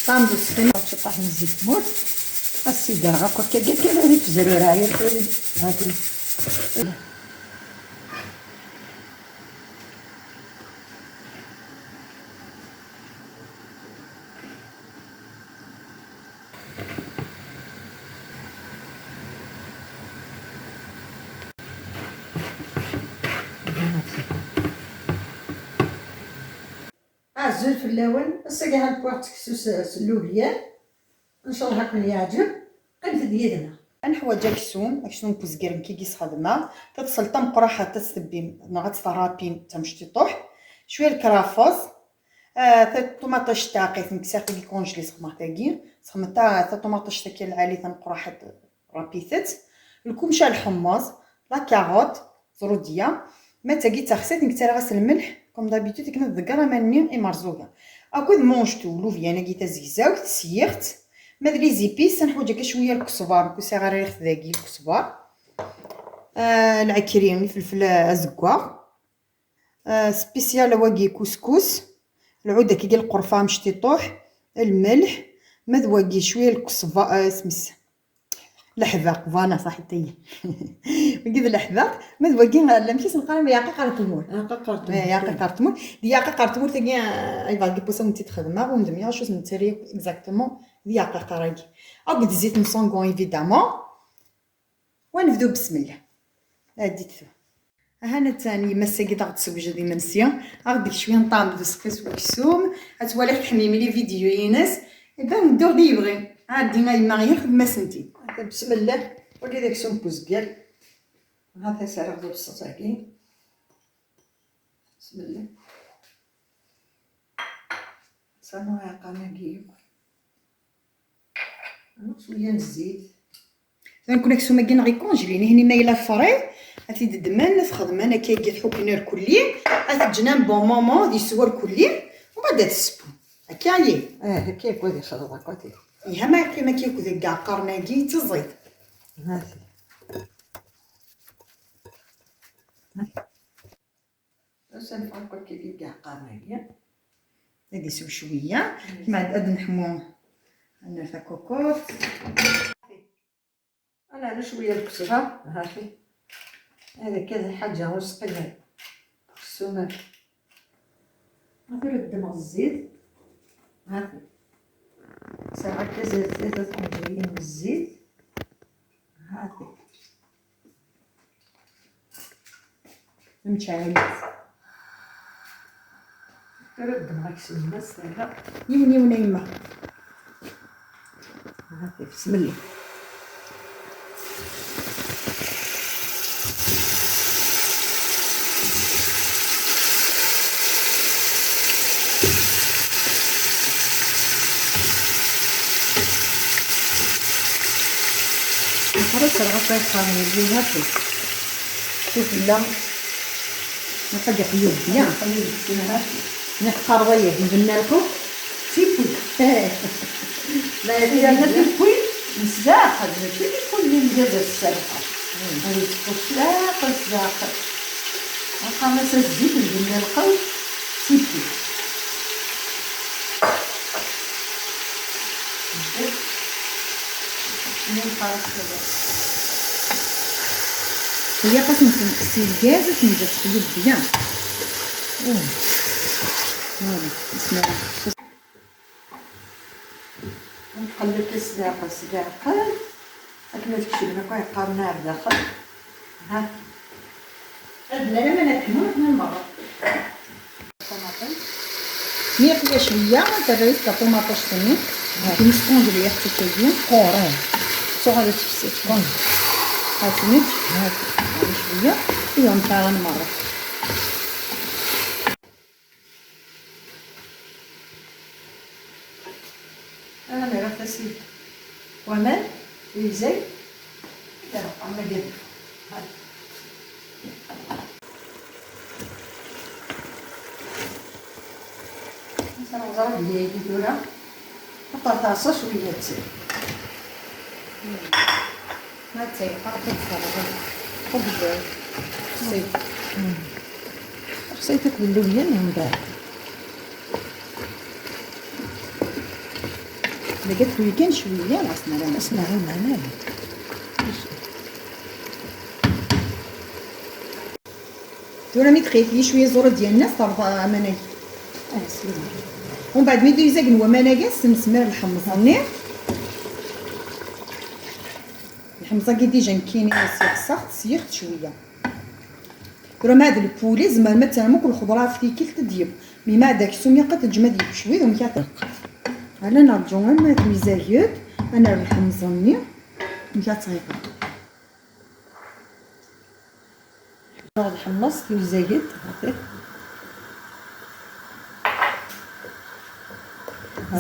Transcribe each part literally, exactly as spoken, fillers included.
Ṭam d usfel, ciṭṭaḥ n zzit tmurt. Asigar ɣef wakkagi kan ad ifzer ur ɛyiɣ. Hati. Azul fell-awen, ass-agi ha newwi-aɣ-d seksu s, s llubyan. Ncallah ad ken-yeɛǧeb, qqimet-d yid-neɣ. Ad neḥwaǧ aksum, aksum n uzger nekk i yesxedmeɣ, taḍṣelt tameqqraḥet ad tt-tebbim neɣ ad tt-terrapim d tamectiṭuḥt, cwiya n lkrafeẓ, ah, taṭumaṭict taɛqit, nekk sɛiɣ tagi congelée sxedmeɣ tagi, sxedmeɣ ta-, taṭumaṭict akka lɛali tameqqraḥet rapit-tt, lkumca lḥemmeẓ, la carotte, ẓrudya, ma d tagi d taxsayt nekk ttarraɣ-as lmelḥ, comme d'habitude akken ad tḍegger aman-nni imerẓuga, akked monjtu, lubyan-agi tazegzawt, syiɣ-tt, ma d les épices, ad neḥwaǧ akka cwiya lkesbar, nekk ur sɛiɣ ara rriɣ-t dagi lkesbar, ah, lɛekri, ifelfel azeggaɣ, ah, spécial wagi couscous, lɛud akkagi lqerfa amectiṭuḥ, lmelḥ, ma d wagi cwiya lkesbar, ah, isem-is, leḥbeq, voilà, صحيت. Wagi d leḥbeq, ma d wagi, ah, amek i s-neqqar, ma yaqiq ar tmurt. Yaqiq ar tmurt. Eh, yaqiq ar tmurt. D yaqiq ar tmurt-agi, ah, ay bagi pusa wen-tt-id-xedmeɣ, ur ndem acu s-nettali exactement, d yaqiq ar-agi. Akked zzit n sangon, évidemment. Wa nebdu besmella. Adit tura. Aha, natan yemma-s-agi d aɣ-d-tessewjed imensi, aɣ-d-teg cwiya n ṭṭɛam d useqqi s weksum, ad twaliḍ tḥemmim les vidéos-ines, iban ddiɣ di yebɣi. Ɛeddi a yemma, ihi xdem-asen-t-id. Ata, besmella, wagi d aksum n uzger. Ata, serreɣ tabṣaṭ-agi. Besmella. Sanu iɛeqqan-agi yakk. Cwiya n zzit. Atan kun aksum-agi neɣ ikunjli, nihni ma yella fri, ad t-id-ddmen, ad t-xedmen akka, ad t-ḥukken irkelli, ad t-ǧǧen un bon moment, ad yeswa irkelli, u bad ad t-sewwen. Akka ayi? Eh, akka yakk ad ixleḍ akk, ati. Iha ma yeqqim akka yakk deg iɛeqqaren-agi, d tiẓid. Hati. Ad s-nefɣ akk akka deg iɛeqqaren-agi. Ad isew cwiya. Mm. Kma ad nḥmu, ad nerr takukut. Ad nerr cwiya lkesra, hati. Hada kan lḥaǧa ur sqila. Ksum. Hati, ad ddmeɣ zzit. Hati. Sɛiɣ akka zerfat ad ḥeǧǧayen n zzit. Hati. Amčɛalis. Tura ddmeɣ aksum-nni s tala. Yiwen yiwen a yemma. Hati, bismillah. Xalaṣ, rɣa ṭayqa n wulli, hati. Sufella. Naqad iqyud, ya. Iqyud, hati. Neqqar waya, nbenna lqut. Tiwwi. Eh. La, yerna tiwwi, nesdaxel, mačči tiwwi n lgaz s ssalqa. Mm. Ad yettfuṣ daxel, sdaxel. Nqam-as azzit, nbenna lqut, tiwwi. Ilaq ad ten-tekkes si lgaz, ad ten-teǧǧ teqyud byan. Voilà. Bismillah. Nqelleb-as daxel s daxel. Akken ad kecmen akk iqaren ar daxel. Ha. Ad nara ma nḥemmel akken merra. Ṭumaṭic. Mi yexla cwiya, terra-yas taṭumaṭict-nni. Ha. Akken yesqunjel yaɣ tikkagi. Qur, eh. Tuɣal ad tefsi. Qunjel. Ha-tt-nni. Ha. Cwiya. Ihi neččar merra. Ara nerr tasilt waman, uyzay, ara qqaren agad. Ẓer-d yagi tura. Xaṭer teɛṣa cwiya d tayri. Ma d tayri, xaṭer tferɣ. Xubz. Xsayt. Xsayt akked llewyan mbeɛd. Dagi txuy kan cwiya, ɣas nara. Ɣas nara, nara. Tura mi txiyet yi cwiya ẓur ad d-yanna, terḍa aman-agi. Ah, slim. Umbeɛd mi d-yuzagen waman-agi, ad s-nesmir lḥemẓ-nni. Lḥemẓ-agi déjà nekkini sixseɣ-t, syiɣ-t cwiya. Tura ma d lpuli, tzemrem ad terrem akk lxeḍra ɣef tikkelt ad d-yeww. Mi ma d aksum yeqqen, teǧǧem ad yeww cwi d umkateq. Ala nerǧu arma tmizaged, ad nerr lḥemẓ-nni, umkateq. Ad nḥemmeẓ timzaged.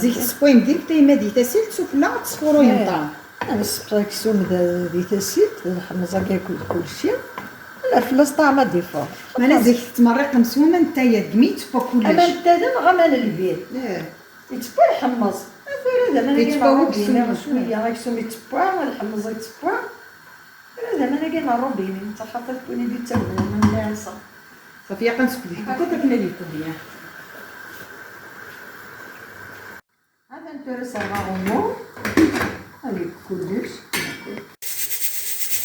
Zik tessewwayem direct ayma di tasilt, sufella ad tesfuṛuyem ṭṭɛam. Ad nessefqed aksum d, di tasilt, d lḥemẓ-agi akked kulci. Ad nerr fell-as ṭṭɛam ad d-ifuṛ. Meɛna zik tettmerriqem s waman n tayet, deg mi yettewwa kullec. Aman n tayet neɣ aman n lbir. Ih. Yettewwa lḥemmeẓ. A tura d aman-agi yettewwa n rrubina, aksum. Cwiya aksum yettewwa, lḥemmeẓ yettewwa. Tura d aman-agi n rrubina, netta xaṭer kuni d-yettawin aman n lɛinṣer. Safi, aqan skud yettewwa, akken ad yettewwa. Atan tura s aɣaɣumu. Ad yekk kullec.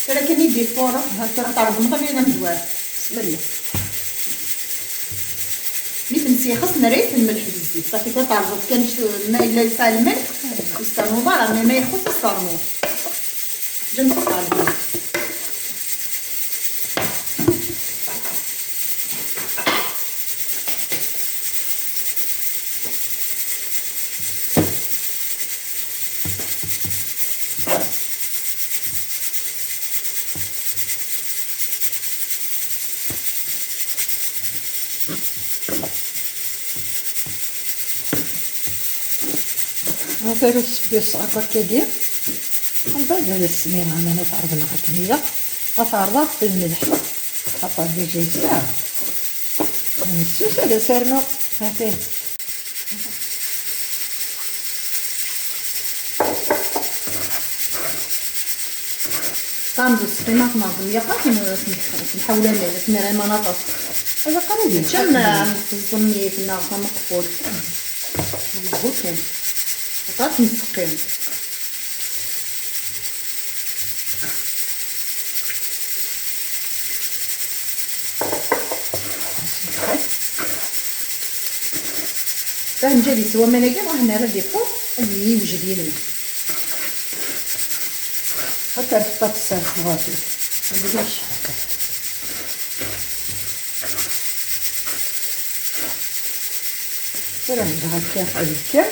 Tura kan i d-ifuṛ, ha tura tɛerḍem ṭabya d amezwar. Bismillah. Mi temsixes, nerra-yas lmelḥ d zzit. Safi, tura tɛerḍeḍ kan c-, ma yella yesɛa lmelḥ, ur s-ternuḍ ara, mais ma ixuṣṣ, ur s-ternuḍ. Ǧǧem-t tɛerḍem. Ata ara sefk-as akk akkagi. Mbeɛd ad as-smireɣ aman ad t-ɛerḍen akken ilaq. Ad t-ɛerḍeɣ d lmelḥ. Xaṭer déjà yesɛa. Messus ad as-rnuɣ. Ata. Ṭam d ttseqqima tneɣ d myaqat, nḥawel aman, ad t-nerr aman aṭas. Ad aqal ad yeččem, am tẓemmit neɣ tameqfult. Yebbu kan. Aṭas n tseqqi. Fahmǧal yeswa aman-agi, rahen ara d-ifuṛ, ad yewjed yid-neɣ. Ad terfeḍ ad tserseḍ aṭas. Ad yecḥeḥ. Tura nebda akka ad yekker.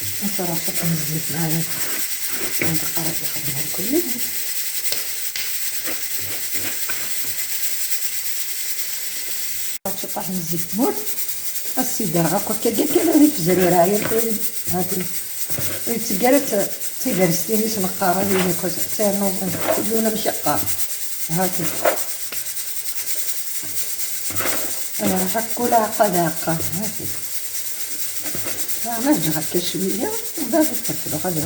Ad nserreḥ cwiṭ n zzit, meɛna ad nqareb ixedmen kulli. Ciṭṭaḥ n zzit tmurt. Ad s-iderɣ akk akka, akka kan ad ifzer ur ɛyan. Hati. Ur yetteg ara d t-, d tiderst-ines neqqar, ad yili akk ternuḍ, kul yiwen amek yeqqar. Hati. Ad nruḥ akk ula ɛeqqa d ɛeqqa. Hati. Ah, ma ǧǧeɣ akka cwiya, mbeɛd ad t-refdeɣ ad,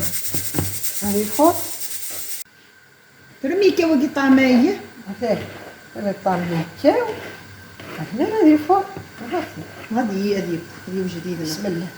ad ifuṛ. Tura mi yekka wagi ṭṭɛam-ayi? Ata, tura ṭṭɛam yekka. Aḥna ad ifuṛ. Ad yi-, ad yewjed yid-neɣ. Bismillah.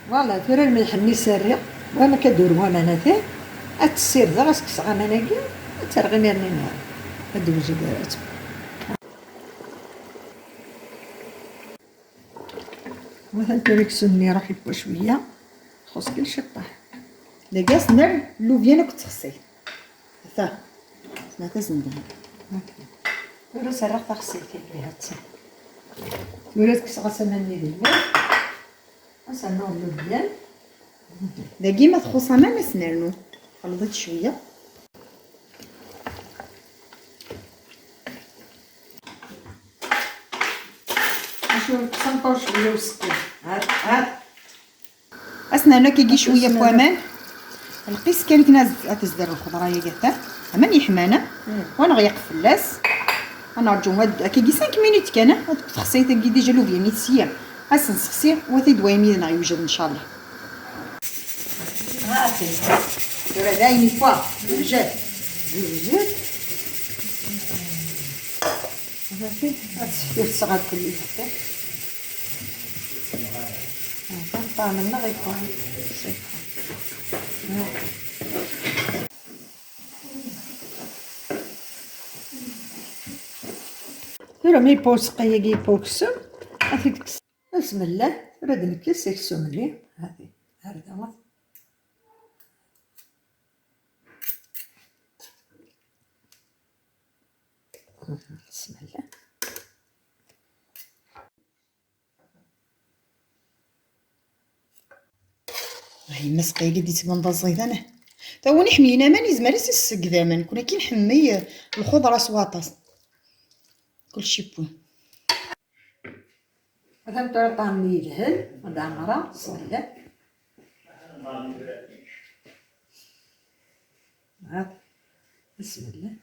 Voilà, tura lmelḥ-nni s-rriɣ, wa ma k-ad-ur waman atan, ad t-ssirdeɣ, ad s-kkseɣ aman-agi, ad t-rreɣ imir-nni ad d-tewjed. Watan tura aksum-nni iruḥ yewwa cwiya, txuṣ kan ciṭṭaḥ. Dagi ad s-nerr llubyan akked texsayt. Ata, ma tazen-d. Tura serreɣ taxsayt-agi, ha-tt-a. Tura ad kkseɣ asaman-nni di lmut. Ad s-rnuɣ llubyan. Dagi ma txuṣ aman, ad s-nernu. Xleḍ-itt cwiya. Nṭer cwiya useqqi. Hat, hat. Asen-nernu akkagi cwiya n waman. Lqis kan akken ad tezder lxeḍra-yagi, ata. Aman yeḥman, a? Wa neɣ yeqf fell-as. Ad nerǧu ad, akkagi cinq minutes kan, a? Ad texsi tagi déjà lubyan-is sya. Ad s-nessexsi, wa tid wayen yid-neɣ yewjed, ncallah. Hati. Tura d ayen yewwa. Yewjed. Yewjed. Hati. Ad tesfir tesɣad kulli. Hati. Ṭṭɛam-nneɣ yewwa. Tura mi yewwa useqqi-agi, yewwa uksum, ad t-id-kkes. Bismillah, tura ad nekkes aksum-nni. Hati, ar da. Bismillah. Ay, yemma seqqi-agi d-yettban d aẓidan. Tawen iḥemmlen aman, yezmer ad s-issegd aman. Kun akin nḥemmel lxuḍra s waṭas. Kulci yewwi. Atan tura ṭṭɛam-nni yelhan, ad ɛemreɣ, bismillah. Hat, bismillah.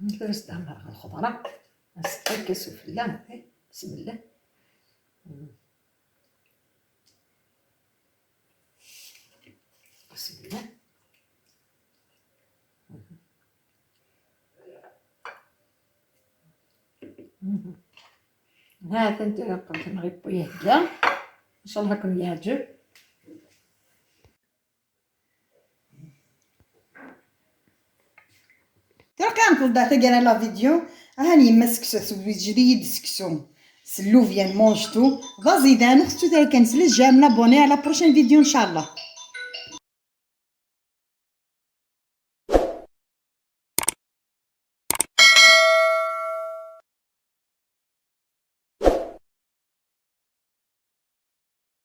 Tura ad ɛemreɣ lxeḍra, ad s-ṭṭikk sufella, bismillah. Bismillah. Ha-t-an tura qemten ɣef wayagi. Ncallah ad ken-yeɛǧeb. Tura kan tebda taggara la vidéo, ahan yemma seksu, tewjed-iyi-d seksu s llubyan, mangetu, d aẓidan, xettut kan s le j'aime, l'abonné, à la prochaine vidéo, ncallah.